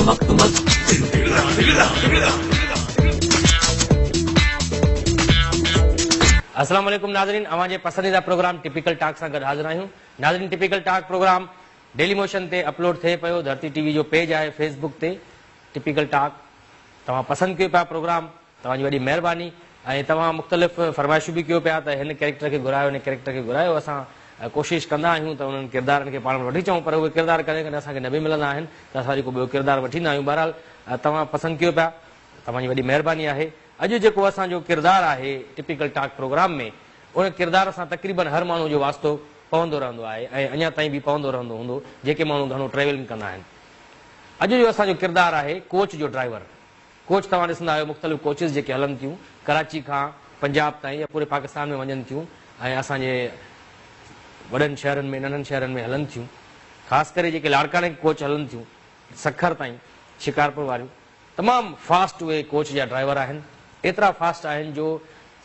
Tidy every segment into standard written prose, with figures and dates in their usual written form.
السلام عليڪم ناظرين اوهان جي پسنديده پروگرام ٽپيڪل ٽاڪ سان گڏ حاضر آهيون ناظرين typical talk programme daily motion تي اپلوڊ ٿئي پيو ڌرتي ٽي وي جو پيج آهي فيس بڪ تي ٽپيڪل ٽاڪ توهان پسند ڪيو پيا پروگرام توهان جي وڏي مهرباني ۽ توهان مختلف فرمائشون به ڪيو پيا ته هن ڪيريڪٽر کي گهرايو هن ڪيريڪٽر کي گهرايو اسان ڪوشش ڪندا آهيون ته انهن ڪردارن کي پاڻ وٽ وٺي اچون پر اهي ڪردار ڪڏهن ڪڏهن اسان کي نه به ملندا آهن ته اسان وري ڪو ٻيو ڪردار وٺي ايندا آهيون بهرحال توهان پسند ڪيو پيا توهان جي وڏي مهرباني آهي اڄ جيڪو اسان جو ڪردار آهي ٽپيڪل ٽاڪ پروگرام ۾ ان ڪردار سان تقريبن هر ماڻهو جو واسطو پوندو رهندو آهي ۽ اڃا تائين به پوندو رهندو هوندو جيڪي ماڻهو گهڻو ٽريولنگ ڪندا آهن اڄ جو اسان جو ڪردار آهي ڪوچ جو ڊرائيور ڪوچ توهان ڏسندا آهيو مختلف ڪوچز جيڪي هلن ٿيون ڪراچي کان پنجاب تائين يا پوري پاڪستان ۾ وڃن ٿيون ۽ اسان جي وڏن شهرن ۾ ننڍن شهرن ۾ هلن ٿيون خاص ڪري جيڪي لاڙڪاڻي کان ڪوچ هلن ٿيون سکر تائين شڪارپور واريون تمام فاسٽ اهي ڪوچ جا ڊرائيور آهن ايترا فاسٽ آهن جو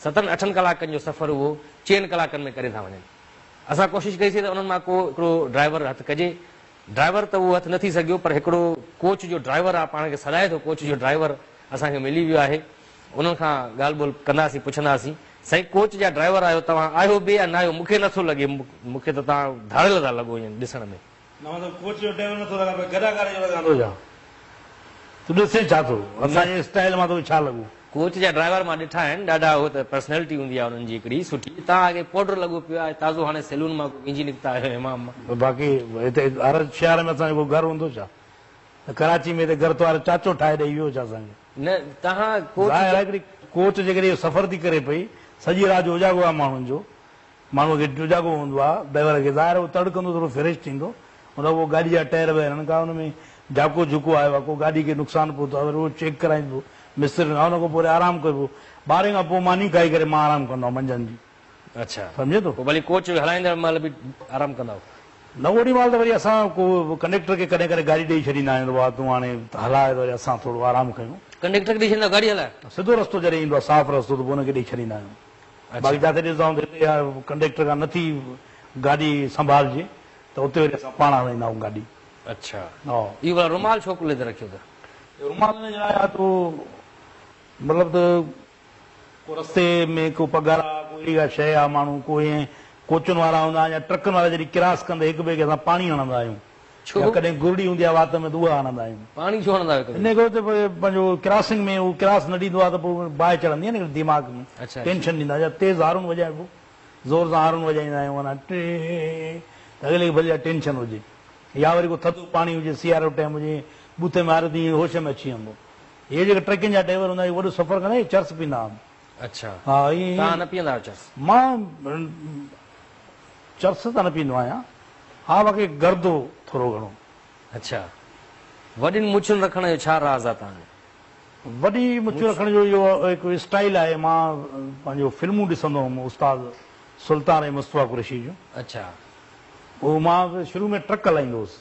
ستن اٺن ڪلاڪن جو سفر اهو چئن ڪلاڪن ۾ ڪري ٿا وڃن اسان ڪوشش ڪئي سي ته انهن مان ڪو هڪڙو ڊرائيور هٿ ڪجي ڊرائيور ته اهو هٿ نه ٿي سگهيو پر هڪڙو ڪوچ جو ڊرائيور آ پاڻ کي سڏائي ٿو ڪوچ جو ڊرائيور اسان کي ملي ويو آهي انهن کان ڳالهه ٻولهه ڪنداسين پڇنداسين سائين ڪوچ جا ڊرائيور آهيو توهان آهيو به يا ناهيو مون کي نٿو لڳي مون کي ته توهان ڌاڙيل ٿا لڳو ائين ڏسڻ ۾. نه مطلب ڪوچ جو ڊرائيور نٿو لڳان پر گڏا گاڏي جو لڳان ٿو ڇا تون ڏسين ڇا ٿو اسان جي اسٽائيل مان توکي ڇا لڳو. ڪوچ جا ڊرائيور مان ڏٺا آهن ڏاڍا هو ته پرسنلٽي هوندي آهي انهن جي هڪڙي سٺي توهان اڳي پوڊر لڳو پيو آهي تازو هاڻي سيلون مان ڪو وينجهي نڪتا آهيو حمام مان. باقي هتي هر شهر ۾ اسان جو ڪو گهر هوندو ڇا ڪراچي ۾ هتي گهر تو وارو چاچو ٺاهي ڏئي ويو ڇا اسان کي. نه توهان ڪوچ ظاهر آهي هڪڙي ڪوچ جيڪڏهن اهو سفر ٿي ڪري پئي سڄي رات جو اوجاڳو آهي ماڻهن جو ماڻهوء کي اوجاڳو هوندو آهي، ڊرائيور کي ظاهر آهي هو تڙ ڪندو ٿورو فريش ٿيندو، ان کان پوء گاڏي جا ٽائر وائر آهن ڪا ان ۾ جهاڪو جهوڪو آيو آهي ڪو گاڏي کي نقصان پهتو آهي وري اهو چيڪ ڪرائيندو مسترين کان ان کان پوء وري آرام ڪبو ٻارهين کان پوء ماني کائي ڪري مان آرام ڪندو آهيان منجهند جي اڇا سمجهين ٿو. پوء ڀلي ڪوچ هلائيندڙ مهل به آرام ڪندا آهيو. نه اوڏي مهل ته وري اسان ڪو ڪنڊيڪٽر کي ڪڏهن ڪڏهن گاڏي ڏئي ڇڏيندا آهيون ته بابا تون هاڻي هلاء ته وري اسان ٿورو آرام ڪيون. ڪنڊيڪٽر کي ڏئي ڇڏيندا آهيو گاڏي هلائي؟ سڌو رستو جڏهن ايندو آهي صاف رستو ته پوء ان کي ڏئي ڇڏيندا آهيون. باقي جاٿي ڏسندا آهيون ته هتي ڪنڊيڪٽر کان نٿي گاڏي سنڀالجي ته اتي وري اسان پاڻ هلائيندا آهيون گاڏي. اڇا اهو ڀلا رومال ڇو ڪلهي تي رکيو اٿو؟ رومال ان جي لاء آهي ته مطلب ته ڪو رستي ۾ ڪو پگهر آ ڪو اهڙي ڪا شيء آ ماڻهو ڪو ائين ڪوچن وارا هوندا آهن يا ٽرڪن وارا جڏهن ڪراس ڪندي هڪ ٻئي کي اسان پاڻي هڻندا آهيون. ڇو؟ يا ڪڏهن گرڙي هوندي آهي وات ۾ ته اها هڻندا آهيون. پاڻي ڇو هڻندا آهيو ڪڏهن؟ انهيء ڪري ته پنهنجو ڪراسنگ ۾ هو ڪراس نه ڏيندو آهي ته پوء باهه چڙهندي آهي نه هڪڙي دماغ ۾ ٽينشن ڏيندا آهيون يا تيز هارن وڄائبو زور سان هارن وڄائيندا آهيون معنيٰ ٽي ته اڳلي کي ڀلي اها ٽينشن هجي يا وري ڪو ٿڌو پاڻي هجي سياري جو ٽائيم هجي ٻوٿي ۾ هاريو ته ائين هوش ۾ اچي ويندو اهي جيڪي ٽرڪن جا ڊرائيور هوندا آهن اهي وڏو سفر ڪندا آهن اهي چرس پيئندا آهن. اڇا ها ائين توهان نه پيئندا آهيو چرس؟ مان چرس ته نه پيئندو آهيان ها باقي گردو ٿورو گهڻو. اڇا وڏين مڇن رکڻ جو ڇا راز آ توهان جو؟ وڏي مڇون رکڻ جو اهو هڪ اسٽائيل آهي مان پنهنجو فلمون ڏسندو هوم استاد سلطان ۽ مصطفيٰ قريشي جون. اڇا. پوء مان شروع ۾ ٽرڪ هلائيندو هوس.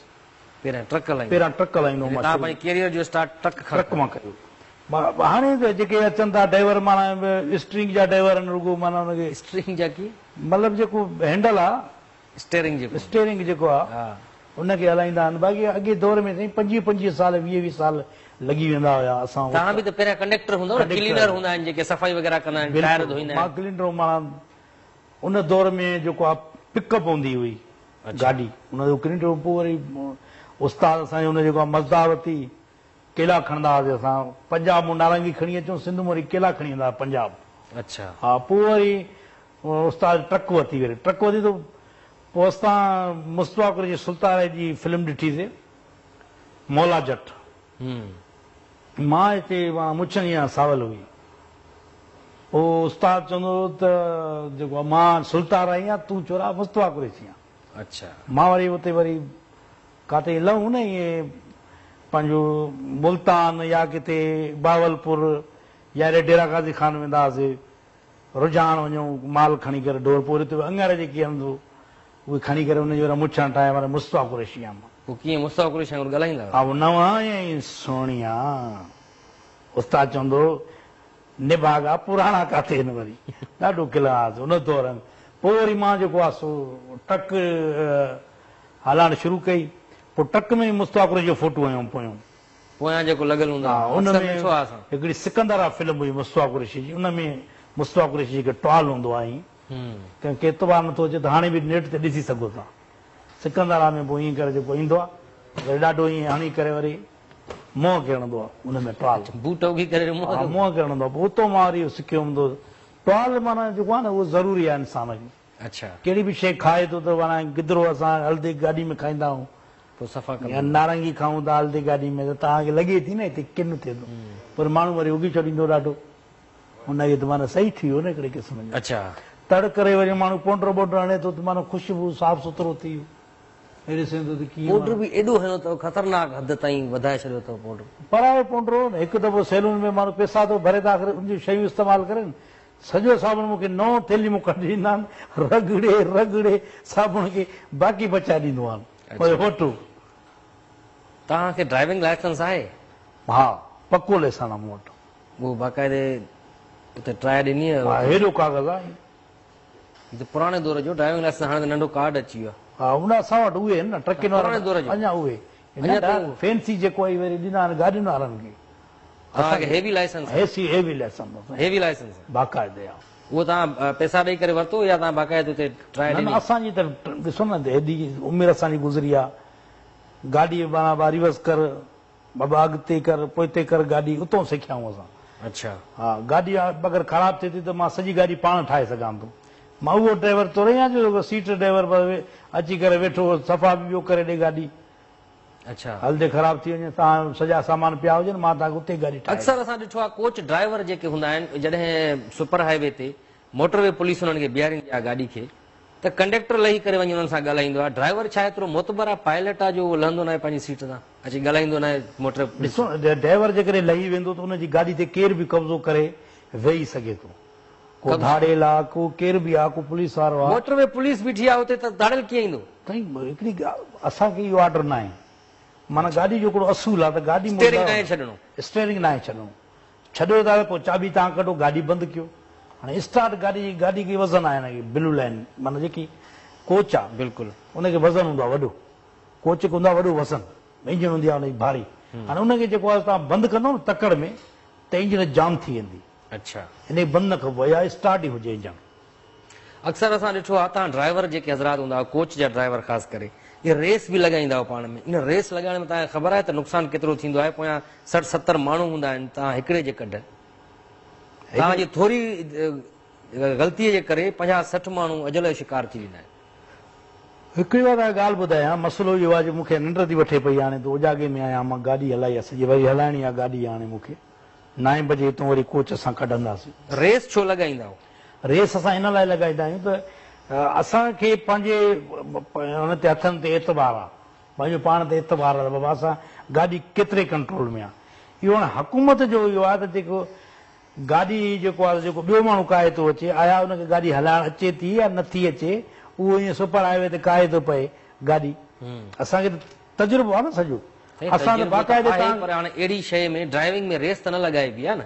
پهريان ٽرڪ هلائيندو. پهريان ٽرڪ هلائيندو هوم مان. توهان پنهنجي ڪيريئر جو اسٽارٽ ٽرڪ کان ٽرڪ مان ڪيو. هاڻي ته جيڪي اچن ٿا ڊرائيور معنيٰ اسٽرنگ جا ڊرائيور آهن رڳو معنيٰ ان کي. اسٽرنگ جا ڪيئن؟ مطلب جيڪو هينڊل آ. اسٽيرنگ جيڪو. اسٽيرنگ جيڪو آ ان کي هلائيندا آهن باقي اڳي دور ۾ سائين پنجويهه پنجويهه سال ويهه ويهه سال لڳي ويندا هيا اسان توهان به ته پهريان ڪنڊيڪٽر هوندؤ نه ڪلينر هوندا آهن جيڪي صفائي وغيره ڪندا آهن ٽائر ڌوئيندا آهن. مان ڪلينر هوم معنيٰ ان دور ۾ جيڪو آ پڪ اپ هوندي هئي گاڏي ان جو ڪلينر هوم پوء وري استاد اسان جو ان جيڪو آ مزدا ورتي ڪيلا کڻندا هئاسين اسان پنجاب مون نارنگي کڻي اچون سنڌ مون وري ڪيلا کڻي ويندا هئا پنجاب. اڇا. ها پوء وري استاد ٽرڪ ورتي وري ٽرڪ ورتي ته پوء اسان مصطفيٰ قريشي سلطان جي فلم ڏٺي سي مولا جٽ. مان هتي مڇن جي ساول هئي پوء استاد چوندو هو ته جيڪو مان سلطان آهيان تون ڇورا مصطفيٰ قريشي آهين. اڇا. مان وري اتي وري ڪاٿي لهون نه ائين پنهنجو ملتان يا ڪٿي بهاولپور يا هيڏي ڊيرا غازي خان ويندا هئاسي رجهاڻ وڃون مال کڻي ڪري ڍور پوء وري اتي اڱر جيڪي آهن سو اهي کڻي ڪري ان جي وري مڇ هٽايان وري مصطفيٰ قريشي آهيان مان. پوء ڪيئن مصطفيٰ قريشي وانگر ڳالهائيندا هئا؟ ها نوان ۽ سهڻيا استاد چوندو هو نڀاڳا پراڻا ڪاٿي آهن وري ڏاڍو کلندا هئاسين ان دور ۾ پوء وري مان جيڪو آهي سو ٽرڪ هلائڻ شروع ڪئي پوء ٽرڪ ۾ مصطفيٰ قريشي جو فوٽو هنيو پويون. پويان جيڪو لڳل هوندو ها آهي ان اڪثر ۾ ڏٺو آهي اسان. هڪڙي سڪندرا فلم هئي مصطفيٰ قريشي جي ان ۾ مصطفيٰ قريشي جيڪي ٽوال هوندو آهي ڪنهن کي اعتبار نٿو اچي ته هاڻي به نيٽ تي ڏسي سگهو ٿا سڪندرا ۾ پوء ائين ڪري جيڪو ايندو آهي وري ڏاڍو ائين هڻي ڪري وري منهن کي هڻندو آهي ان ۾ ٽوال. بوٽ اگهي ڪري منهن ها منهن کي هڻندو آهي پوء اتو مان وري اهو سکيو هوندو ٽوال معنيٰ جيڪو آهي نه اهو ضروري آهي انسان کي. اڇا. ڪهڙي به شيء کائي ٿو ته معنيٰ گدرو اسان هلدي گاڏي ۾ کائيندا آهيون پوء صفا ڪندو. يا نارنگي کائون ٿا هلدي گاڏي ۾ ته توهان کي لڳي ٿي نه هتي ڪن ٿئي ٿو پر ماڻهو وري اگهي ڇڏيندو ڏاڍو ان کي ته معنيٰ صحيح ٿي ويو نه هڪڙي قسم جو. اڇا. تڙ ڪري وري ماڻهو پونڊر بونڊر هڻي ٿو ته معنيٰ خوشبو صاف سٿرو ٿي ويو. اهڙي سيندو ته ڪيئن پوڊر به ايڏو هنيو اٿو خطرناڪ حد تائين وڌائي ڇڏيو اٿو پوڊر. پرايو پونڊر هو نه هڪ دفعو سيلون ۾ ماڻهو پيسا ٿو ڀري ته آخر ان جون شيون استعمال ڪري نه سڄو صابڻ مون کي نئون ٿيلهي مون ڪڍي ڏيندا آهن رڳڙي رڳڙي صابڻ کي باقي بچائي ڏيندو آهن پوء وٺو. توهان کي ڊرائيونگ لائسنس آهي؟ ها پڪو ليسن آهي مون وٽ. اهو باقاعدي اتي ٽرائي ڏني ها هيڏو ڪاغذ آهي. هي ته پراڻي دور جو ڊرائيونگ لائسنس هاڻي ته ننڍو ڪارڊ اچي ويو آهي. ها ان اسان وٽ اهي آهن نه ٽرڪين وارا پراڻي دور جو اڃا اهي اڃا تائين فينسي جيڪو آهي وري ڏنا آهن گاڏين وارن کي. توهان کي هيوي لائسنس آهي. هيوي لائسنس اٿس. هيوي لائسنس باقاعدي آهي. اهو توهان پئسا ڏئي ڪري ورتو يا توهان باقاعدي اتي ٽرائي نه ڏني؟ نه اسان جي ته ڏسو نه هيڏي عمر اسان جي گذري آهي گاڏي معنيٰ ريورس ڪر بابا اڳتي ڪر پوئتي ڪر گاڏي اتون سکيا آهيون اسان. اڇا. ها گاڏي اگر خراب ٿئي ٿي ته مان سڄي گاڏي پاڻ ٺاهي سگهان ٿو. مان اهو ڊرائيور ٿوري آهيان جو سيٽ ڊرائيور اچي ڪري ويٺو صفا به ٻيو ڪري ڏي گاڏي. اڇا. هلدي خراب ٿي وڃي توهان سڄا سامان پيا هجن مان توهان کي اتي گاڏي ٺاهي. اڪثر اسان ڏٺو آهي ڪوچ ڊرائيور جيڪي هوندا آهن جڏهن سپر هاء وي تي موٽر وي پوليس انهن کي بيهاريندي آهي گاڏي کي ته ڪنڊيڪٽر لهي ڪري وڃي انهن سان ڳالهائيندو آهي ڊرائيور ڇا ايترو معتبر آهي پائلٽ آهي جو اهو لهندو ناهي پنهنجي سيٽ تان اچي ڳالهائيندو ناهي موٽر وي پوليس ڏسو ڊرائيور جيڪڏهن لهي ويندو ته ان جي گاڏي تي ڪير به قبضو ڪري ويهي سگهي ٿو ڪو ڌاڙيل آ ڪو ڪير به آ ڪو پوليس وارو آ. موٽر وي پوليس بيٺي آ اتي ته ڌاڙيل ڪيئن ايندو. سائين هڪڙي اسان کي اهو آرڊر ناهي معنيٰ گاڏي جو هڪڙو اصول آ ته گاڏي مان اسٽيرنگ ناهي ڇڏڻو. اسٽيرنگ ناهي ڇڏڻو ڇڏيو ٿا ته پوء چاٻي تان ڪڍو گاڏي بند ڪيو هاڻي اسٽارٽ گاڏي جي گاڏي کي وزن آهي هن کي بلو لائين معنيٰ جيڪي ڪوچ آ بلڪل ان کي وزن هوندو آ وڏو ڪوچ کي هوندو آ وڏو وزن انجڻ هوندي آ ان جي ڀاري هاڻي ان کي جيڪو آ تان بند ڪندو نه تڪڙ ۾ ته انجڻ جام ٿي ويندي. اڇا. ان کي بند نه ڪبو آهي يا اسٽارٽ ئي هجي انجڻ. اڪثر اسان ڏٺو آهي تان ڊرائيور جيڪي حضرات هوندا هئا ڪوچ جا ڊرائيور خاص ڪري اهي ريس به لڳائيندا هئا پاڻ ۾ ان ريس لڳائڻ ۾ توهان کي خبر آهي ته نقصان ڪيترو ٿيندو آهي پويان 60 70 ماڻهو هوندا آهن توهان هڪڙي جي ڪڍ توهان جي ٿوري غلطي جي ڪري 50 60 ماڻهو اجل جو شڪار ٿي ويندا آهن. هڪڙي بار آء ڳالهه ٻڌايان مسئلو اهو آهي جو مون کي ننڊ ٿي وٺي پئي هاڻي ته اوجاڳي ۾ آهيان مان گاڏي هلائي آهي سڄي وري هلائڻي آهي گاڏي هاڻي مون کي. نائين بجي هتون وري ڪوچ اسان ڪڍنداسين. ريس ڇو لڳائيندا آهيو؟ ريس اسان ان لاء لڳائيندا آهيون ته اسان کي پنهنجي ان تي هٿن تي اعتبار آهي، پنهنجو پاڻ تي اعتبار آهي ته بابا اسان گاڏي ڪيتري ڪنٽرول ۾ آهي. اهو هاڻي حڪومت جو اهو آهي ته جيڪو گاڏي جيڪو آهي جيڪو ٻيو ماڻهو ڪاهي ٿو اچي آيا ان کي گاڏي هلائڻ اچي ٿي يا نٿي اچي اهو ائين سپر هاء وي تي ڪاهي ٿو پئي گاڏي اسان کي ته تجربو آهي نه سڄو. اسان ته باقاعدي تان. پر هاڻي اهڙي شيء ۾ ڊرائيونگ ۾ ريس ته نه لڳائبي آهي نه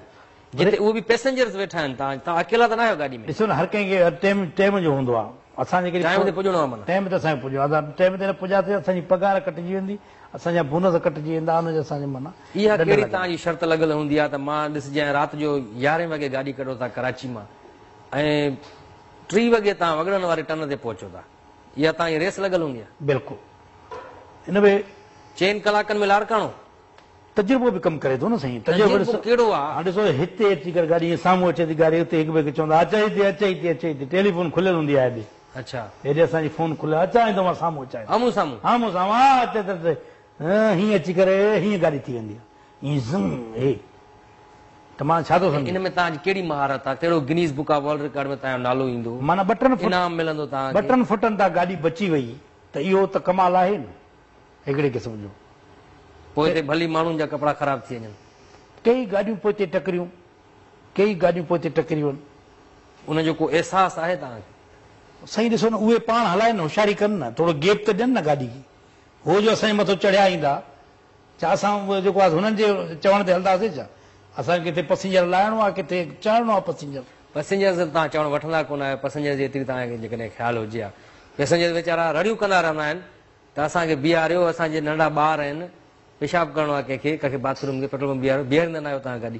جتي اهو به پئسينجرز ويٺا آهن تان تان اڪيلا ته نه آهيو گاڏي ۾. ڏسو نه هر ڪنهن کي ٽيم ٽيم جو هوندو آهي اسان جيڪڏهن ٽائيم تي پڄڻو آهي معنيٰ. ٽيم تي اسان کي پڄڻو آهي اسان ٽيم تي نه پڄاسين اسان جي پگهار ڪٽجي ويندي اسان جا بونس ڪٽجي ويندا ان جي اسان جي معنيٰ اها ڪهڙي تان جي شرط لڳل هوندي آهي ته مان ڏسجانء رات جو يارهين وڳي گاڏي ڪڍو ٿا ڪراچي مان ۽ ٽي وڳي تان وڳڙن واري ٽن تي پهچو ٿا. اها تان جي ريس لڳل هوندي آهي. بلڪل ان ۾ چئن ڪلاڪن ۾ لاڙڪاڻو. تجربو به ڪم ڪري ٿو نه سائين. تجربو ڪهڙو آ. هاڻ ڏسو هتي اچي ڪري گاڏي ائين سامهون اچي ٿي گاڏي اتي هڪ ٻئي کي چوندا اچ هتي اچ هتي اچ هتي ٽيليفون کليل هوندي آهي هيڏي. اڇا. هيڏي اسان جي فون کليل اچان ٿو مان سامهون اچان ٿو. آمهون سامهون. آمهون سامهون ها اچ اچ اچ هيئن اچي ڪري هيئن گاڏي ٿي ويندي آ هيئن زم هي. ته مان ڇا ٿو سمجهان. ان ۾ توهان جي ڪهڙي مهارت آهي؟ ڪهڙو Guinness book of world record ۾ توهان جو نالو ايندو؟ معنيٰ ٻه ٽن فٽ انعام ملندو توهان ٻه کي؟ ٽن فٽن تان گاڏي بچي وئي ته اهو ته ڪمال آهي نه هڪڙي قسم جو. پوئتي ڀلي ماڻهن جا ڪپڙا خراب ٿي وڃن. ڪيئي گاڏيون پوئتي ٽڪريون، ڪيئي گاڏيون پوئتي ٽڪريون. ان جو ڪو احساس آهي توهان کي؟ سائين ڏسو نه اهي پاڻ هلائن هوشياري ڪن نه ٿورو گيپ ته ڏين نه گاڏي کي. هو جو اسان جي مٿو چڙهيا ايندا ڇا اسان جيڪو آهي هنن جي چوڻ تي هلنداسين ڇا؟ اسان کي ڪٿي پسينجر لاهڻو آهي ڪٿي چاڙهڻو آهي پسينجر. پسينجرز ته توهان چوڻ وٺندا ڪونه آهيو پسينجرز جي ايتري توهان کي جيڪڏهن خيال هجي ها. پسينجرز ويچارا رڙيون ڪندا رهندا آهن ته اسان کي بيهاريو اسان جي ننڍا ٻار آهن. پيشاب ڪرڻو آهي ڪنهن کي، ڪنهن کي باٿ روم کي پيٽرول پمپ بيهاريو، بيهاريندا نه آهيو توهان گاڏي؟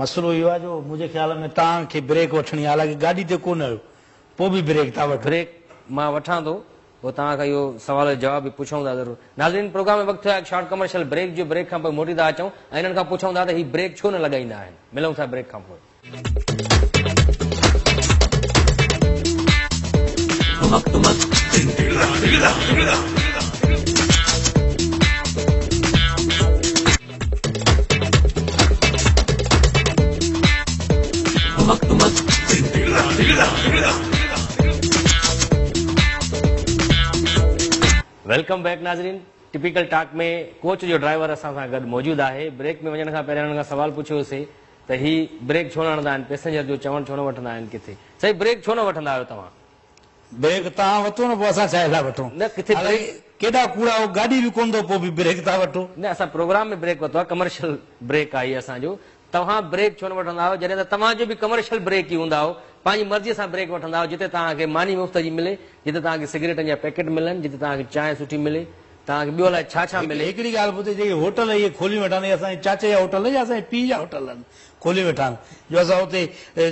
مسئلو اهو آهي جو منهنجي خيال ۾ توهان کي بريڪ وٺڻي آهي، حالانڪه گاڏي تي ڪونه آهيو پوء به بريڪ ٿا وٺو. بريڪ مان وٺان ٿو، پوء توهان کان اهو سوال جو جواب به پڇون ٿا ضرور. ناظرين پروگرام ۾ وقت ٿيو آهي هڪ شارٽ ڪمرشل بريڪ جو، بريڪ کان پوء موٽي ٿا اچون ۽ انهن کان پڇون ٿا ته هي بريڪ ڇو نه لڳائيندا آهن. ملون ٿا بريڪ کان پوء. Welcome back ناظرين ٽپيڪل ٽاڪ ۾ ڪوچ جو ڊرائيور اسان سان گڏ موجود آهي بريڪ ۾ وڃڻ کان پهريان انهن کان سوال پڇيوسي ته هي بريڪ ڇو نه هڻندا آهن پيسنجر جو چوڻ ڇو نه وٺندا آهن ڪٿي سائين بريڪ ڇو نه وٺندا آهيو توهان. بريڪ توهان وتو نه پوء اسان ڇا لاء وٺون. نه ڪٿي بريڪ. ڪيڏا ڪوڙا آهيو گاڏي به ڪونه اٿو پوء به بريڪ ٿا وٺو. نه اسان پروگرام ۾ بريڪ ورتو آهي ڪمرشل بريڪ آهي اسان جو توهان بريڪ ڇو نه وٺندا آهيو جڏهن ته توهان جو به ڪمرشل بريڪ ئي هوندا آهو پنهنجي مرضي سان بريڪ وٺندا آهيو جتي توهان کي ماني مفت جي ملي جتي توهان کي سگريٽن جا پيڪيٽ ملن جتي توهان کي چانهه سٺي ملي توهان کي ٻيو الائي ڇا ڇا ملي. هڪڙي ڳالهه ٻڌ جيڪي هوٽل اهي کوليون ويٺا آهن اهي اسان جي چاچي جا هوٽل يا اسان جي پيء جا هوٽل آهن کوليون ويٺا آهن جو اسان اتي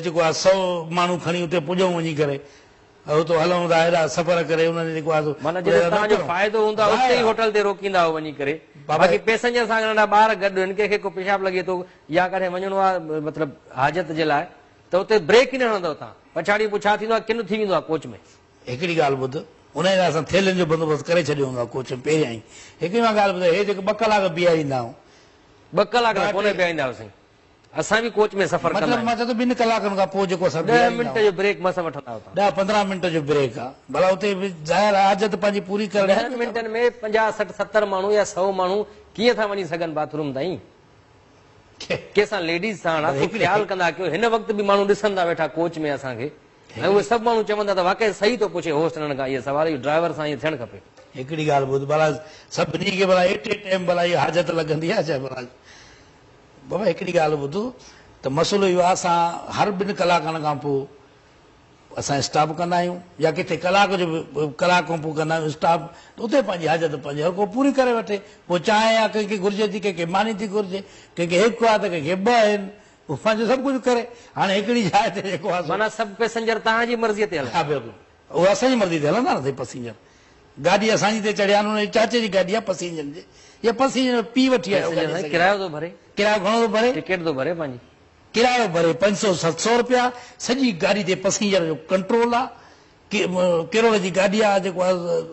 جيڪو آهي سئو ماڻهو کڻي اتي پڄون وڃي ڪري اتو هلون ٿا هيڏا سفر ڪري انهن جي جيڪو آهي سو معنيٰ جتي توهان جو فائدو هوندو آهي اتي ئي هوٽل تي روڪيندا آهيو وڃي ڪري باقي پئسنجر سان ننڍا ٻار گڏ آهن ڪنهن کي ڪو پيشاب لڳي ٿو يا ڪاڏي وڃڻو آهي مطلب حاجت جي لاء ته اتي بريڪ ئي نه هڻندؤ توهان پڇاڙي پوء ڇا ٿيندو آهي ڪن ٿي ويندو آهي ڪوچ ۾. هڪڙي ڳالهه ٻڌ، انهيء لاء اسان ٿيلهين جو بندوبست ڪري ڇڏيو هوندو آهي ڪوچ ۾ پهريان ئي. هڪڙي مان ڳالهه ٻڌايان، هي جيڪي ٻه ڪلاڪ بيهاريندا آهيون. ٻه ڪلاڪ ته ڪونه بيهاريندا آهيو سائين. اسان به ڪوچ ۾ سفر ڪندا مطلب آهيون. مان چوان ٿو ٻن ڪلاڪن کان پوء جيڪو اسان ڏهه بيهاريندا منٽ آهيون. جو بريڪ مس وٺندا آهيو توهان. ڏهه پندرهن منٽ جو بريڪ آهي. ڀلا اتي به ظاهر آهي حاجت پنهنجي پوري ڪرڻي آهي. ڏهن منٽن ۾ پنجاهه سٺ ستر ماڻهو يا سئو ماڻهو ڪيئن ٿا وڃي سگهن باٿ روم تائين؟ ڪنهن سان ليڊيز ساڻ آ، ڪو خيال ڪندا ڪيو. هن وقت به ماڻهو ڏسن ٿا ويٺا ڪوچ ۾ اسان کي. ۽ اهي سڀ ماڻهو چون ٿا ته واقعي صحيح ٿو پڇي هوسٽ انهن کان اهي سوال اهو ڊرائيور سان ائين ٿيڻ کپي. هڪڙي ڳالهه ٻڌ ڀلا سڀني کي ڀلا ايٽ اي ٽائيم ڀلا اها حاجت لڳندي آهي ڇا ڀلا بابا هڪڙي ڳالهه ٻڌ ته مسئلو اهو آهي اسان هر ٻن ڪلاڪن کان پوء اسان اسٽاپ ڪندا آهيون يا ڪٿي ڪلاڪ جو به ڪلاڪ کان پوء ڪندا آهيون اسٽاپ ته اتي پنهنجي حاجت پنهنجي هر ڪو پوري ڪري وٺي پوء چانهه آهي ڪنهن کي گهرجي ٿي ڪنهن کي ماني ٿي گهرجي ڪنهن کي هڪ آهي ته ڪنهن کي ٻه آهن هو پنهنجو سڀ ڪجهه ڪري. هاڻي هڪڙي جاء تي جيڪو آهي سو. معنيٰ سڀ پئسنجر توهان جي مرضيء تي هلن. ها بلڪل. اهي اسان جي مرضيء تي هلندا نه سائين پسينجر. گاڏي اسان جي تي چڙهيا آهن انهن جي چاچي جي گاڏي آهي پسينجرن جي. يا پسينجر پيء وٺي آيو گاڏي پئسنجر سائين اسان کي. ڪرايو ٿو ڀري. ڪرايو گهڻو ٿو ڀري؟ ٽڪيٽ ٿو ڀري پنهنجي. ڪرايو ڀري پنج سؤ ست سؤ رپيا. سڄي گاڏي تي پسينجر جو ڪنٽرول آهي. ڪروڙ جي گاڏي آ جيڪو آ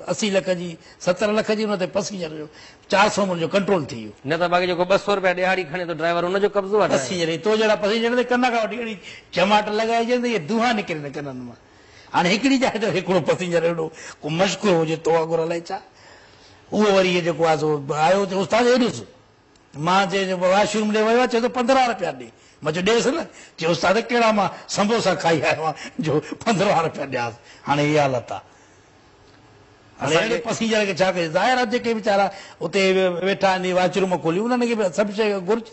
80 لک جي 70 لک جي ان تي پسينجر جو 400 من جو ڪنٽرول ٿي ويو. نه ته باقي جيڪو 200 رپيا ڏهاڙي کڻي ٿو ڊرائيور ان جو قبضو آ ڊرائيور. پسينجر تو جهڙا پسينجر تي ڪن کان وٺي اهڙي چماٽ لڳائجي ته اهي دونهان نڪرن ڪنن مان. هاڻي هڪڙي جاء تي هڪڙو پسينجر اهڙو ڪو مشڪرو هجي تو وانگر الائي ڇا اهو وري جيڪو آ سو آيو چي استاد هي ڏس. مان چيس واش روم ڏي ويو آهي، چئي ٿو 15 رپيا ڏي. مان چيو ڏيس نه؟ چي استاد ڪهڙا مان سمبوسا کائي آيو آهيان جو 15 رپيا ڏيانس. هاڻي هي حالت آهي. هاڻي اهڙي پسينجر کي ڇا ڪجي؟ ظاهر آهي جيڪي ويچارا اتي ويٺا آهن واش روم کولي انهن کي به سڀ شيء گهرجي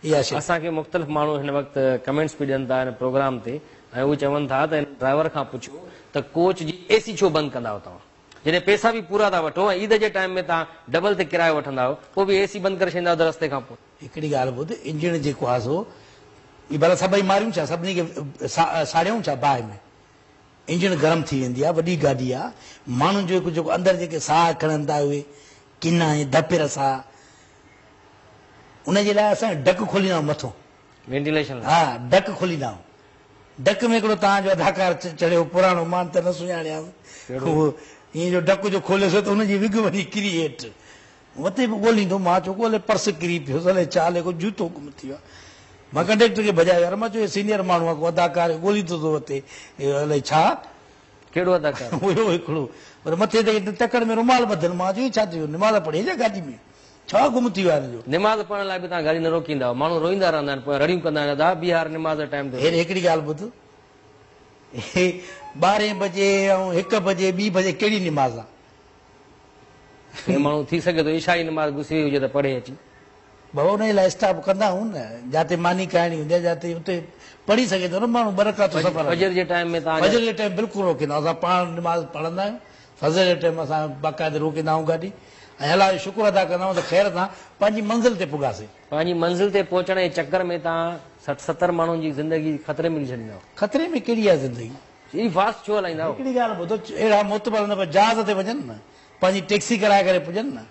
اها شيء. اسان کي مختلف ماڻهو هن وقت ڪمينٽس به ڏين ٿا هن پروگرام تي ۽ اهي چون ٿا ته هن ڊرائيور کان پڇو ته ڪوچ جي اي سي ڇو بند ڪندا آهيو توهان؟ جڏهن پئسا به پورا ٿا وٺو ۽ عيد جي ٽائيم ۾ توهان ڊبل تي ڪرايو وٺندا آهيو پوء به اي سي بند ڪري ڇڏيندا آهيو ته رستي کان پوء. هڪڙي ڳالهه ٻڌ، انجڻ جيڪو آهي سو اهي ڀلا سڀئي ماريون ڇا؟ سڀني کي ساڙيون ڇا باهه ۾؟ انجڻ گرم ٿي ويندي آهي، وڏي گاڏي آهي، ماڻهن جو هڪ جيڪو اندر جيڪي ساهه کڻن ٿا اهي ڪنا ۽ ڌپير ساهه، ان جي لاء اسان ڊڪ کوليندا آهيون مٿو. وينٽيليشن لاء. ها ڊڪ کوليندا آهيون. ڊڪ ۾ هڪڙو توهان جو اداڪار چڙهيو پراڻو مان ته نه سڃاڻيانس. اهو ائين جو ڊڪ جو کوليس ته هن جي وگ وڃي ڪري هيٺ. وتي به ڳوليندو مان چيو ڪو الائي پرس ڪري پيس الائي ڇا الائي ڪو جوتو گم ٿي ويو آهي. مان ڪنڊيڪٽر کي ڀڄايو يار مان چيو هي سينيئر ماڻهو آهي ڪو اداڪار ڳوليندو ٿو وتي الائي ڇا. ڪهڙو اداڪار؟ هيو هڪڙو پر مٿي تي تڪڙ ۾ رومال ٻڌل مان چيو هي ڇا ٿي ويو نماز پڙهي ڇا گاڏي ۾. ڇا گم ٿي ويو آهي هن جو؟ نماز پڙهڻ لاء به توهان گاڏي نه روڪيندا آهيو. ماڻهو روئيندا رهندا آهن، پويان رڙيون ڪندا آهن، ادا بيهار نماز جو ٽائيم ٿيو هيڏي هڪڙي ڳالهه ٻڌ، هي ٻارهين بجي ۽ هڪ بجي ٻي بجي ڪهڙي نماز آ؟ هي ماڻهو ٿي سگهي ٿو عشاء جي نماز گسي وئي هجي ته پڙهي اچي. بابا انهيء لاء اسٽاپ ڪندا آهيون نه، جاتي ماني کائڻي هوندي آهي جاتي اتي پڙهي سگهي ٿو نه ماڻهو ٻه رڪعتون سفر ۾. فجر جي ٽائيم ۾ توهان فجر جي ٽائيم بلڪل روڪيندا آهيون، اسان پاڻ نماز پڙهندا آهيون. فجر جي ٽيم اسان باقاعده روڪيندا آهيون گاڏي ۽ الله جو شڪر ادا ڪندا آهيون ته خير سان پنهنجي منزل تي پڳاسين. پنهنجي منزل تي پهچڻ جي چڪر ۾ توهان 60 70 ماڻهن جي زندگي خطري ۾ وجهي ڇڏيندا آهيو. خطري ۾ ڪهڙي آهي زندگي؟ ايڏي فاسٽ ڇو هلائيندا آهيو؟ هڪڙي ڳالهه ٻڌو، اهڙا معتبر نه پر جهاز تي وڃن نه، پنهنجي ٽيڪسي ڪرائي ڪري پڄن نه.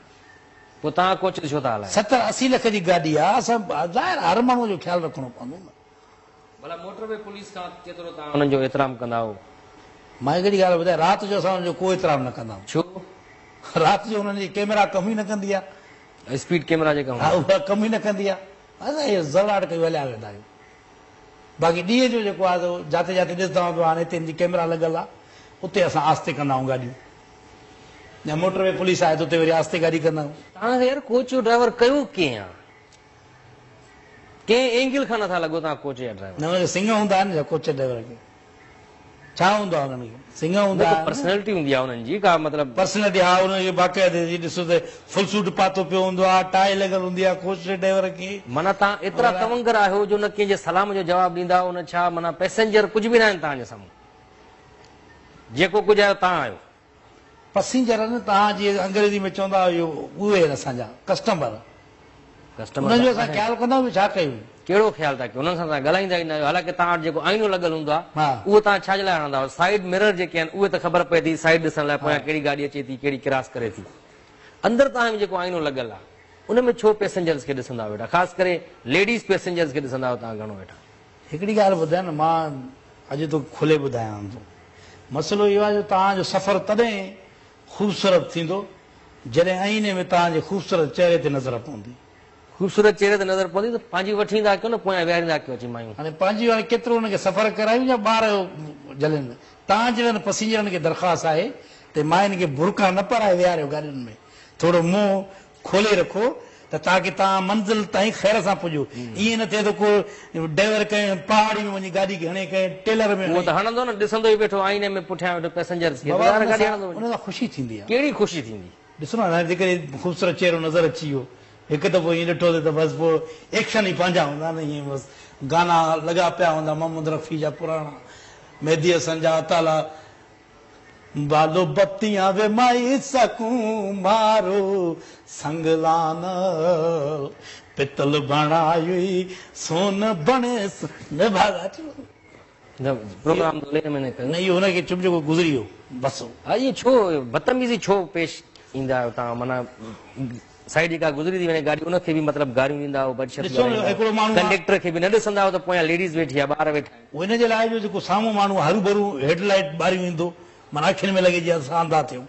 پوء توهان ڪوچ ڇو ٿا هلايو؟ 70 80 لک جي گاڏي آهي، اسان ظاهر آهي هر ماڻهوء جو خيال رکڻو پوندو نه. ڀلا موٽر وي پوليس کان ڪيترو توهان انهن جو احترام ڪندا آهيو؟ مان هڪڙي ڳالهه ٻڌايان، رات جو اسان انهن جو ڪو احترام نه ڪندا آهيون. ڇو؟ رات جو انهن جي ڪئميرا ڪم ئي نه ڪندي آهي. اسپيڊ ڪئميرا جيڪا هوندي آهي. ها اها ڪم ئي نه ڪندي آهي. اسان اهي زراٽ ڪيون هليا ويندا آهيون. باقي ڏينهن جو جيڪو آهي سو جاتي جاتي ڏسندا آهيون ته هاڻي هتي هن جي ڪئميرا لڳل آهي اتي اسان آهستي ڪندا آهيون گاڏيون. يا موٽر وي پوليس آهي ته اتي وري آهستي گاڏي ڪندا آهيون. توهان کي يار ڪوچ جو ڊرائيور ڪيو ڪنهن آ؟ ڪنهن اينگل کان نٿا لڳو توهان ڪوچ جا ڊرائيور. نه انهن کي سڱ هوندا آهن ڇا ڪوچ ڊرائيور کي ڇا هوندو آهي انهن کي سڱ هوندا آهن. پرسنالٽي هوندي آهي انهن جي ڪا مطلب. پرسنالٽي ها انهن کي باقاعده جي ڏسو ته فل سوٽ پاتو پيو هوندو آهي ٽائي لڳل هوندي آهي ڪوچ ڊرائيور کي. معنيٰ توهان ايترا تونگر آهيو جو نه ڪنهن جي سلام جو جواب ڏيندا آهيو نه ڇا معنيٰ پئسينجر ڪجهه به ناهن توهان جي سامهون جيڪو ڪجهه آهيو توهان آهيو. پسينجر نه توهان جيئن انگريزي ۾ چوندا آهيو اهي آهن اسان جا ڪسٽمر انهن جو اسان خيال ڪندا آهيون ڇا ڪيون. ڪهڙو خيال ٿا ڪيو انهن سان توهان ڳالهائيندا ئي نه آهيو حالانڪه توهان وٽ جيڪو آئينو لڳل هوندو آهي اهو توهان ڇا جي لاء هڻندا آهيو سائيڊ مرر جيڪي آهن اهي ته خبر پئي ٿي سائيڊ ڏسڻ لاء پويان ڪهڙي گاڏي اچي ٿي ڪهڙي ڪراس ڪري ٿي اندر توهان ۾ جيڪو آئينو لڳل آهي ان ۾ ڇو پئسينجرز کي ڏسندا آهيو ويٺا خاص ڪري ليڊيز پئسينجرز کي ڏسندا آهيو توهان گهڻو ويٺا. هڪڙي ڳالهه ٻڌايان نه مان اڄ توکي کولي ٻڌايان ٿو. مسئلو اهو آهي جو توهان جو سفر تڏهن خوبصورت ٿيندو جڏهن آئيني ۾ توهان جي خوبصورت چهري تي نظر پوندي. خوبصورت چهري تي نظر پوندي ته پنهنجي وٺي ايندا ڪيو نه پويان ويهاريندا ڪيو اچي مايون. هاڻي پنهنجي هاڻي ڪيترو انهن کي سفر ڪرايون يا ٻار جهلين. توهان جهڙن پسينجرن کي درخواست آهي ته ماين کي برقعا نه پارائي ويهاريو گاڏين ۾ ٿورو منهن کولي رکو ته تاڪه توهان منزل تائين خير سان پڄو. ائين نه ٿئي ته ڪو ڊرائيور ڪنهن پهاڙي ۾ وڃي گاڏي کي هڻي ڪنهن ٽيلر ۾ اهو هڻي. ته هڻندو نه، ڏسندو ئي ويٺو آئيني ۾ پٺيان ويٺو پئسنجرز کي ته بابا ظاهر ان گاڏي سان هڻندو وڃي. ان سان خوشي ٿيندي آهي. ڪهڙي خوشي ٿيندي؟ ڏسو نه هاڻي جيڪڏهن خوبصورت چهرو نظر اچي ويو هڪ دفعو ائين ڏٺوسين ته بس پوء ايڪشن ئي پنهنجا هوندا نه ائين بس گانا لڳا پيا هوندا محمد رفيع جا پراڻا مهدي حسن جا عطالا بالو بتيان وي مائي سڪون مارو سنگلان پتل بڻايوئي سون بڻي نڀاڳا چو. نه پروگرام ته لين ۾ نه ڪيو. نه اهو هن کي چپ جيڪو گذري ويو بس. ها ائين ڇو بدتميزي ڇو پيش ايندا آهيو توهان معنيٰ سائيڊ جيڪا گذري ٿي وڃي گاڏي ان کي به مطلب گاريون ڏيندا آهيو بد شبد ڏسو نه ڳالهائيندا هڪڙو آهيو ماڻهو آ. ڪنڊيڪٽر کي به نه ڏسندا آهيو ته پويان ليڊيز ويٺي آهي ٻار ويٺا آهن. ان جي لاء جو جيڪو سامهون ماڻهو هروڀرو هيڊ لائيٽ ٻاريون ايندو معنيٰ اکين ۾ لڳي جيئن اسان انڌا ٿيون.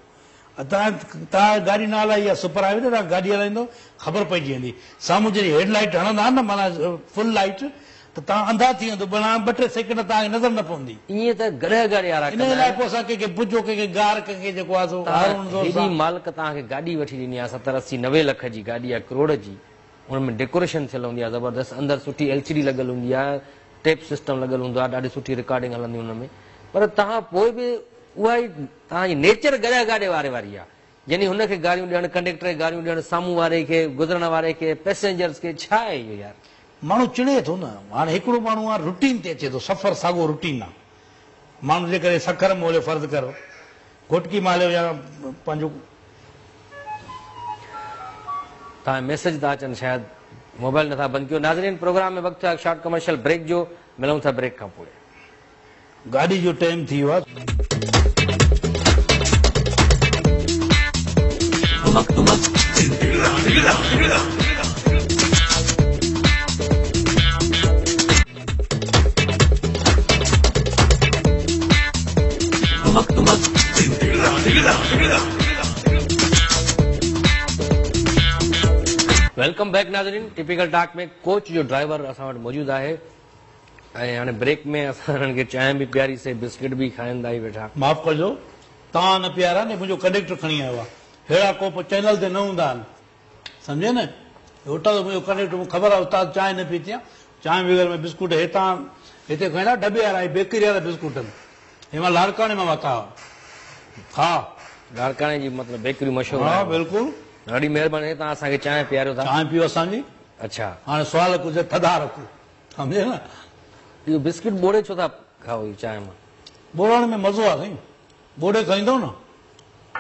توهان توهان گاڏي نه هلائي آهي سپر هاء وي تي توهان گاڏي هلائيندو خبر پئجي ويندي سامهون جڏهن هيڊ لائيٽ هڻندا آهن نه معنيٰ فل لائيٽ ته توهان انڌا ٿي ويندو معنيٰ ٻه ٽي سيڪنڊ توهان کي نظر نه پوندي. ائين ته گڏهه گاڏي وارا ان ڪندا جي لاء آهن. پوء اسان ڪنهن کي بجو ڪنهن کي گار ڪنهن کي جيڪو آهي سو توهان هارون زور هيڏي سان. مالڪ توهان کي گاڏي وٺي ڏني آهي ستر اسي نوي لک جي گاڏي آهي ڪروڙ جي ان ۾ ڊيڪوريشن ٿيل هوندي آهي زبردست اندر سٺي ايل سي ڊي لڳل هوندي آهي ٽيپ سسٽم لڳل هوندو آهي ڏاڍي سٺي رڪارڊنگ هلندي ان ۾ پر توهان پوء به اها ئي توهان جي نيچر گڏهه گاڏي واري واري آهي يعني هن کي گاريون ڏيڻ ڪنڊيڪٽر کي گاريون ڏيڻ سامهون واري کي گذرڻ واري کي پئسينجرز کي ڇا آهي اهو يار. ماڻهو چڙي ٿو نه هاڻي هڪڙو ماڻهو آ روٽين تي اچي ٿو سفر ساڳو روٽين آ ماڻهو جيڪڏهن سکر مان هليو فرض ڪر گهوٽڪي مان هليو يا پنهنجو. توهان ميسيج ٿا اچن شايد موبائل نٿا بند ڪيو ناظرين پروگرام ۾ وقت ٿيو آهي شارٽ ڪمرشل بريڪ جو ملون ٿا بريڪ کان پوء. گاڏي جو ٽائيم ٿي ويو آ. Welcome back ناظرين ٽپيڪل ٽاڪ ۾ ڪوچ جو ڊرائيور اسان وٽ موجود آهي ۽ هاڻي بريڪ ۾ اسان هنن کي چانهه به پياري سي بسڪٽ به کائن ٿا ئي ويٺا. معاف ڪجو توهان نه پيارا نه منهنجو ڪنڊيڪٽر کڻي آيو آهي ههڙا ڪوپ چينل تي نه هوندا آهن سمجهي نه هوٽل منهنجو ڪنڊيڪٽر مون خبر آهي استاد چانهه نه پيتي آهي چانهه بغير ۾ بسڪوٽ هتان هتي کائيندا ڊٻي وارا هي بيڪري وارا بسڪوٽ آهن هي مان لاڙڪاڻي مان ورتا هئا ها. لاڙڪاڻي جي مطلب بيڪريون مشهور ها آهن. بلڪل. ڏاڍي مهرباني توهان اسان کي چانهه پياريو ٿا. چانهه پيو اسان جي. اڇا. هاڻي سوال ڪجهه ٿڌا رکو سمجهي نه. اهو بسڪٽ ٻوڙي ڇو ٿا کائو اهو چانهه مان. ٻوڙڻ ۾ مزو آ سائين ٻوڙي کائيندو نه.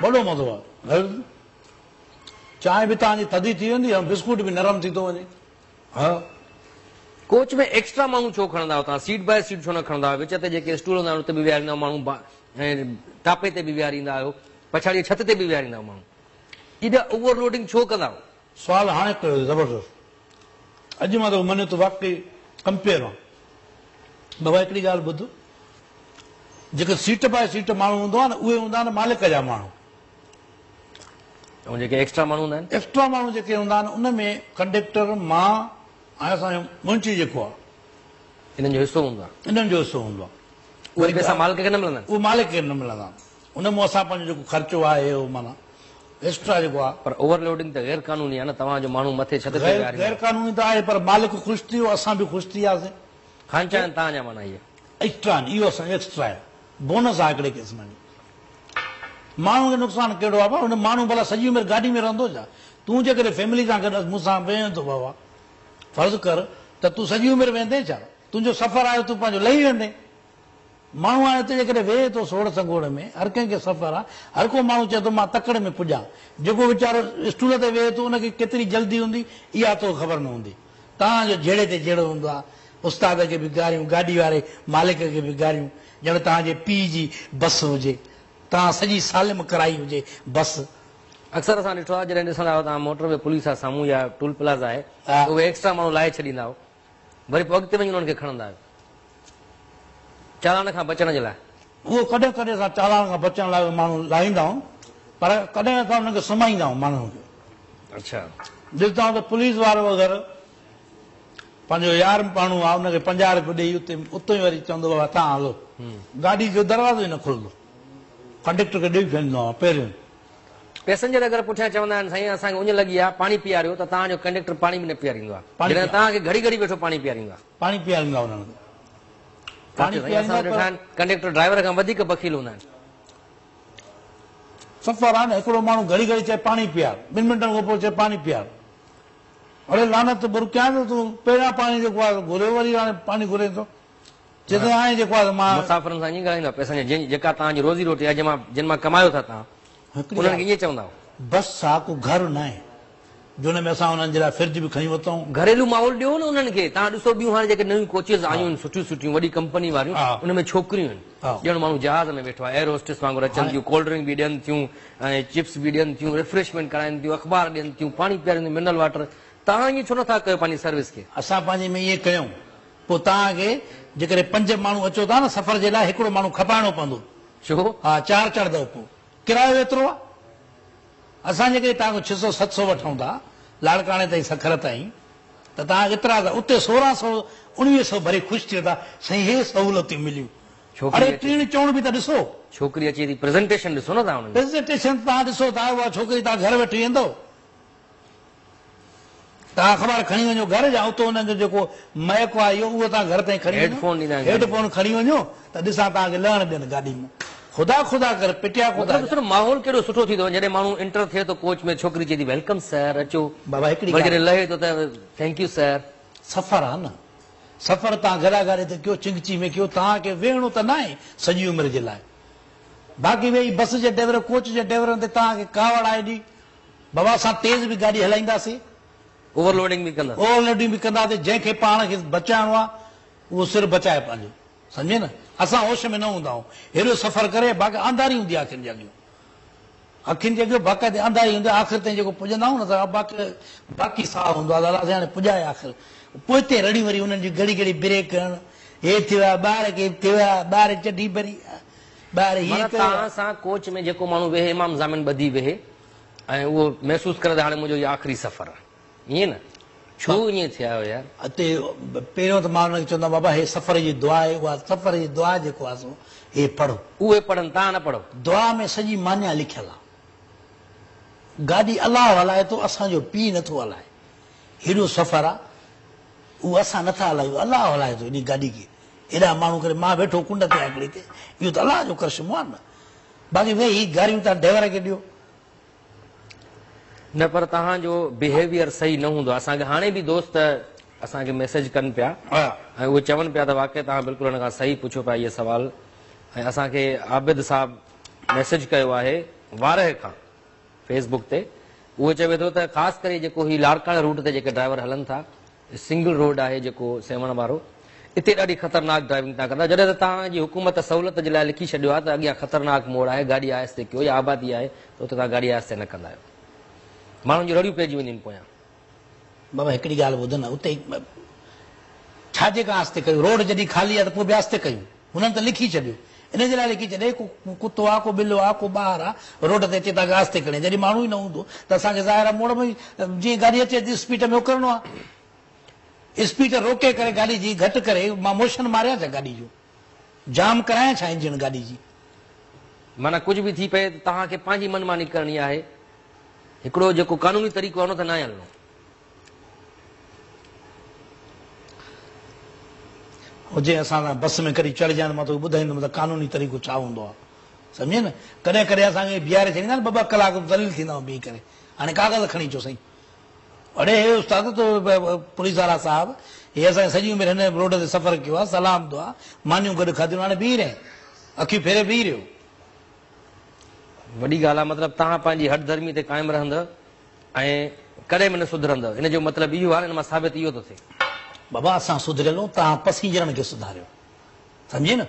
وڏو مزو آهي. چانهه به توهان جي ٿڌي ٿي ويندي ۽ بسڪوٽ به نرم ٿي ٿو وڃي. ها. ڪوچ ۾ ايڪسٽرا ماڻهو ڇو کڻندا آهيو توهان سيٽ باء سيٽ ڇو نه کڻندا آهيو وچ تي جيڪي اسٽول هوندا آهن اتي به ويهاريندا آهيو ماڻهو ۽ ٽاپي تي به ويهاريندا آهيو پڇاڙيء ڇت تي به ويهاريندا آهيو ماڻهو ايڏا اوور لوڊنگ ڇو ڪندا آهيو. سوال هاڻي ڪيو زبردست اڄ مان توکي مڃيو ته واقعي ڪمپيئر آن. بابا هڪڙي ڳالهه ٻڌ جيڪي سيٽ باء سيٽ ماڻهو هوندو آهي نه اهي هوندا آهن مالڪ جا ماڻهو. ۽ جيڪي ايڪسٽرا ماڻهو هوندا آهن؟ ايڪسٽرا ماڻهو جيڪي هوندا آهن ان ۾ ڪنڊيڪٽر، مان ۽ اسان جو منشي جيڪو آهي. انهن جو حصو هوندو آهي. انهن جو حصو هوندو آهي. اهي پئسا مالڪ کي نه ملندا آهن؟ اهي مالڪ کي نه ملندا آهن. ان مان اسان پنهنجو جيڪو خرچو آهي اهو معنيٰ ايڪسٽرا جيڪو آهي. پر اوور لوڊنگ ته غير قانوني آهي نه توهان جو ماڻهو مٿي ڇت تي ويهاريندا. غير قانوني ته آهي پر مالڪ خوش ٿي ويو اسان به خوش ٿي وياسين. خانچا آهن توهان جا معنيٰ اهي. ايڪسٽرا آهن اهو اسان جو ايڪسٽرا آهي بونس آهي هڪڙي قسم جو. ماڻهو کي نقصان ڪهڙو آهي ان ماڻهو ڀلا سڄي عمر گاڏي ۾ رهندو ڇا؟ تون جيڪڏهن فيملي سان گڏ مون سان ويهين ٿو بابا فرض ڪر ته تون سڄي عمر ويهندين ڇا؟ تنهنجو سفر آهي تون پنهنجو لهي ويندين. ماڻهو هاڻي هتي جيڪڏهن ويهي ٿو سوڙ سنگوڙ ۾ هر ڪنهن کي سفر آهي هر ڪو ماڻهو چئي ٿو مان تڪڙ ۾ پڄان جيڪو ويچارو اسٽول تي ويهي ٿو ان کي ڪيتري جلدي هوندي اها توکي خبر نه هوندي. توهان جو جهيڙي تي جهيڙو هوندو آهي استاد کي به گاريون گاڏي واري مالڪ کي به گاريون ڄڻ توهان جي پيء جي بس هجي توهان سڄي سالم ڪرائي هجي بس. اڪثر اسان ڏٺو آهي جڏهن ڏسندا آهيو توهان موٽر وي پوليس آهي سامهون يا ٽول پلازا آهي ته اهي ايڪسٽرا ماڻهو لاهي ڇڏيندا آهيو وري پوء اڳتي وڃي انهن کي کڻندا آهيو چالان کان بچڻ جي لاء. اهو ڪڏهن ڪڏهن اسان چالان کان بچڻ لاء اهي ماڻهو لاهيندا آهيون پر ڪڏهن اسان انهن کي سمهائيندا آهيون ماڻهن کي. اڇا. ڏسندا آهيون ته پوليس وارو اگر پنهنجو يار ماڻهو آهي ان کي 50 روپيه ڏيئي اتي اتو ئي وري چوندو بابا توهان هلو گاڏي جو دروازو ئي نه کلندو ڪنڊيڪٽر کي ڏيئي ڇڏيندو آهيان پهريون. پئسنجر اگر پٺيان چوندا آهن سائين اسان کي اڃ لڳي آهي پاڻي پياريو ته توهان جو ڪنڊيڪٽر پاڻي به نه پياريندو آهي جڏهن توهان کي گهڙي گهڙي ويٺو پاڻي پياريندو آهي. پاڻي پياريندو آهي انهن کي پاڻي پياريندو آهي پر ڪنڊيڪٽر ڊرائيور کان وڌيڪ بخيل هوندا آهن. سفر آهي نه هڪڙو ماڻهو گهڙي گهڙي چئي پاڻي پيار ٻن منٽن کان پوء چئي پاڻي پيار اڙي لعنت برڪيان ٿو تون پهريان پاڻي جيڪو آهي گهريو وري هاڻي پاڻي گهرين ٿو چئي ٿو هاڻي جيڪو آهي مان مسافرن سان ائين ڳالهائيندو آهي پئسن جي جيڪا توهان جي روزي روٽي آهي جنهن مان جن مان ڪمايو ٿا توهان انهن کي ائين چوندا آهيو. بس آ ڪو گهر ناهي جو ان ۾ اسان انهن جي لاء فرج به کڻي ورتائون. گهريلو ماحول ڏيو نه انهن کي توهان ڏسو ٻيون هاڻي جيڪي نيون ڪوچز آيون آهن سٺيون سٺيون وڏي ڪمپني واريون ان ۾ ڇوڪريون آهن ڄڻ ماڻهو جهاز ۾ ويٺو آهي ايئر هوسٽس وانگر اچن ٿيون ڪولڊ ڊرنڪ به ڏين ٿيون ۽ چپس به ڏين ٿيون ريفريشمينٽ ڪرائين ٿيون اخبار ڏين ٿيون پاڻي پيارين ٿيون منرل واٽر توهان ائين ڇو نٿا ڪيو پنهنجي سروس کي. اسان پنهنجي ۾ ائين ڪيون پوء توهان کي جيڪڏهن پنج ماڻهو اچو ٿا نه سفر جي لاء هڪڙو ماڻهو کپائڻو پوندو. ڇو؟ ها چار چڙهندؤ پوء ڪرايو ايترو آهي. اسان جيڪڏهن توهان کان ڇهه سؤ ست سؤ وٺون ٿا لاڙڪاڻي تائين سکر تائين ته توهان ايترا ٿا اتي سورهن سؤ اڻويهه سؤ ڀري خوش ٿيو ٿا سائين هي سهولتيون مليون اڙي ٽيڻ چوڻ به ته ڏسو. ڇوڪري اچي ٿي پريزنٽيشن ڏسو نه توهان ان جي. پريزنٽيشن توهان ڏسو ٿا اها ڇوڪري توهان گهر وٺي ويندؤ توهان اخبار کڻي وڃو گهر يا اتو انهن جو جيڪو مئڪ آهي اهو اهو توهان گهر تائين کڻي وڃو هيڊ فون ڏيندا آهن هيڊ فون کڻي وڃو ته ڏسان توهان کي لهڻ ڏين گاڏي مان خدا خدا ڪر پٽيا خدا مطلب ڏسو نه ماحول ڪيڏو سٺو ٿي ٿو وڃي جڏهن ماڻهو انٽر ٿئي ٿو ڪوچ ۾ ڇوڪري چئي ٿي welcome سر اچو بابا هڪڙي وري جڏهن لهي ٿو ته thank you سر. سفر آ نه سفر توهان گڏا گاڏي تي ڪيو چنگچي ۾ ڪيو توهان کي ويهڻو ته ناهي سڄي عمر جي لاء باقي ويهي بس جي ڊرائيور ڪوچ جي ڊرائيورن تي توهان کي ڪاوڙ آئي ڏي بابا اسان تيز به گاڏي هلائينداسين. اوور لوڊنگ به ڪنداسين. اوور لوڊنگ به ڪنداسين جنهن کي پاڻ کي بچائڻو آهي اهو سر بچائي پنهنجو سمجهين نه اسان هوش ۾ نه هوندا آهيون هيڏو سفر ڪري باقي انڌاري هوندي آهي اکين جي اڳيون اکين جي اڳيون باقاعدي انڌاري هوندي آهي آخر تائين جيڪو پڄندا آهيون نه ته باقي باقي ساهه هوندو آهي الله سائين هاڻي پڄائي آخر پوئتي رڙيون وري انهن جي گهڙي گهڙي بريڪ هڻ هي ٿيو آهي ٻار کي ٿيو آهي ٻار چڍي ڀري آهي ٻار هيئن معنيٰ ڪيو آهي. توهان سان ڪوچ ۾ جيڪو ماڻهو ويهي امام ضامن ٻڌي ويهي ۽ اهو محسوس ڪري ته هاڻي منهنجو اهو آخري سفر آهي. ائين نه؟ ڇو ائين ٿيا آهيو يار؟ اتي پهريون ته مان انهن کي چوندو آهيان بابا هي سفر جي دعا آهي اها سفر جي دعا جيڪو آهي سو هي پڙهو. اهي پڙهن توهان نه پڙهو. دعا ۾ سڄي معنيٰ لکيل آهي. گاڏي الله هلائي ٿو اسان جو پيء نه ٿو هلائي. هيڏو سفر آهي اهو اسان نه ٿا هلايون الله هلائي ٿو انهي گاڏي کي. هيڏا ماڻهو ڪري مان ويٺو ڪنڊ تي آهيان هڪڙي تي اهو ته الله جو ڪرشمو آهي نه. باقي ويهي گاريون توهان ڊرائيور کي ڏيو. نه پر توهان جو بيهيويئر صحيح نه هوندو آهي اسان کي هاڻي به دوست اسان کي ميسيج ڪن پيا ۽ اهي چون پيا ته واقعي توهان بلڪل هن کان صحيح پڇو پيا اهي سوال ۽ اسان کي عابد صاحب ميسيج ڪيو آهي وارهه کان فيس بڪ تي اهو چوي ٿو ته خاص ڪري جيڪو هي لاڙڪاڻي روٽ تي جيڪي ڊرائيور هلن ٿا سنگل روڊ آهي جيڪو سيوهڻ وارو اتي ڏاڍي خطرناڪ ڊرائيونگ تان ڪندا جڏهن ته توهان جي حڪومت سهولت جي لاء لکي ڇڏيو آهي ته اڳيان خطرناڪ موڙ آهي گاڏي آهستي ڪيو يا آبادي آهي ته اتي توهان گاڏي آهستي نه ڪندا آهيو ماڻهن جون رڙيون پئجي وينديون آهن پويان. بابا هڪڙي ڳالهه ٻڌ نه اتي ڇا جي کان آهستي ڪيون روڊ جڏهن خالي آهي ته پوء به آهستي ڪيون هنن ته لکي ڇڏيو ان جي لاء لکي ڇڏي ڪو ڪتو آ ڪو ٻلو آ ڪو ٻار آ روڊ تي اچي توهان کي آهستي ڪرڻي آ جڏهن ماڻهو ئي نه هوندو ته اسان کي ظاهر آ موڙ ۾ جيئن گاڏي اچي ٿي اسپيڊ ۾ اڪرڻو آ اسپيڊ روڪي ڪري گاڏي جي گهٽ ڪري مان موشن ماريان ڇا گاڏي جو جام ڪرايان ڇا انجڻ گاڏي جي. معنيٰ ڪجهه به ٿي پئي ته توهان کي پنهنجي من ماني ڪرڻي آهي هڪڙو جيڪو قانوني طريقو آهي ان تي ناهي هلڻو. هجي اسان سان بس ۾ ڪڏهن چڙهجان ته مان توکي ٻڌائيندم ته قانوني طريقو ڇا هوندو آهي سمجهين نه ڪڏهن ڪڏهن اسان کي بيهاري ڇڏيندا آهن ٻه ٻه ڪلاڪ ذليل ٿيندا آهيون بيهي ڪري هاڻي ڪاغذ کڻي اچو سائين اڙي هي استاد تو پوليس وارا صاحب هي اسان سڄي عمر هن روڊ تي سفر ڪيو آهي سلام دعا مانيون گڏ کاڌيون هاڻي بيهي رهين اکيون ڦيري بيهي رهيو. وڏي ڳالهه آهي مطلب توهان پنهنجي هٺ ڌرمي تي قائم رهندؤ ۽ ڪڏهن به نه سڌرندؤ ان جو مطلب اهو آهي نه ان مان ثابت اهو ٿو ٿئي. بابا اسان سڌريل آهيون توهان پسينجرن کي سڌاريو سمجهين نه.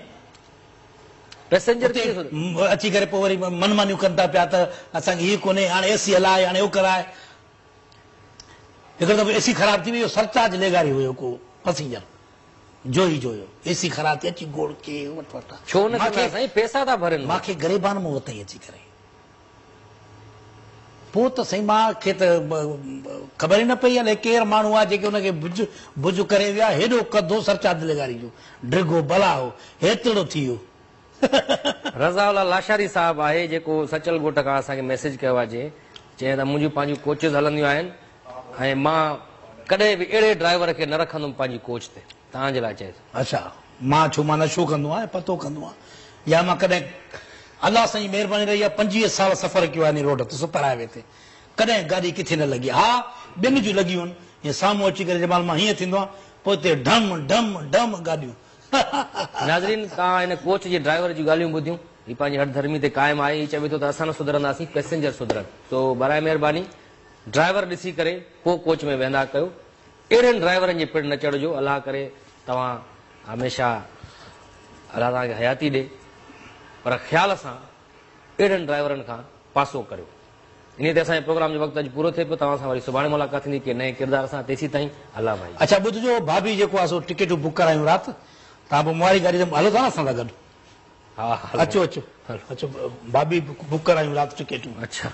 پئسينجر اتي ڪيئن سڌ. اچي ڪري پوء وري من مانيون ڪن ٿا پيا ته اسان کي هي ڪونهي هاڻي اي سي هلاء هاڻي اهو ڪراء. هڪڙو دفعو اي سي خراب ٿي وئي اهو سرتاج لغاري هيو ڪو پسينجر جوهي جو هيو اي سي خراب ٿي اچي گوڙ ڪي وٺ وٺ ڇو نه ڪندا سائين پئسا ٿا ڀرين. مان کي گريبان مان ورتائين اچي ڪري پوء ته سائين مان کي ته خبر ئي نه پئي الائي ڪير ماڻهو آ جيڪي ان کي بج بج ڪري ويا هيڏو قد هو سرچاد لغاري جو ڊگهو بلا هو هيترڙو ٿي ويو. رضا الله لاشاري صاحب آهي جيڪو سچل ڳوٺ کان اسان کي ميسيج ڪيو آهي جنهن چيائين ته منهنجون پنهنجون ڪوچز هلنديون آهن ۽ مان ڪڏهن به اهڙي ڊرائيور کي نه رکندم پنهنجي ڪوچ تي توهان جي لاء چئي ٿو. اڇا مان ڇو مان نشو ڪندو آهيان پتو ڪندو آهيان يا مان ڪڏهن الله سائين جي مهرباني رهي آهي 25 سال سفر ڪيو آهي انهي روڊ تي سپر هاء وي تي ڪڏهن گاڏي ڪٿي نه لڳي ها ٻن جون لڳيون آهن جيئن سامهون اچي ڪري جنهن مهل مان هيئن ٿيندو آهيان پوئتي ڍم ڍم ڍم گاڏيون ناظرين توهان هن ڪوچ جي ڊرائيور جون ڳالهيون ٻڌيون هي پنهنجي هٺ ڌرمي تي قائم آهي هي چوي ٿو ته اسان نه سڌرنداسين پئسينجر سڌرن سو برائي مهرباني ڊرائيور ڏسي ڪري پوء ڪوچ ۾ ويهندا ڪيو اهڙن ڊرائيورن جي پڙ نه چڙهجو الله ڪري توهان هميشه الله توهان کي حياتي ڏي پر خيال سان اهڙن ڊرائيورن کان پاسو ڪريو. انهيء تي اسان جي پروگرام جو وقت اڄ پورو ٿئي پيو. توهان سان وري سڀاڻي ملاقات ٿيندي ڪنهن نئين ڪردار سان. تيسين تائين الله ڀائي. اڇا ٻڌجو ڀاڀي جيڪو آ سو ٽڪيٽون بڪ ڪرايون رات تان پوء مون واري گاڏي تي هلو ٿا نه اسان سان گڏ ها هلو اچو اچو اچو ڀاڀي بڪ ڪرايون رات ٽڪيٽون. اڇا.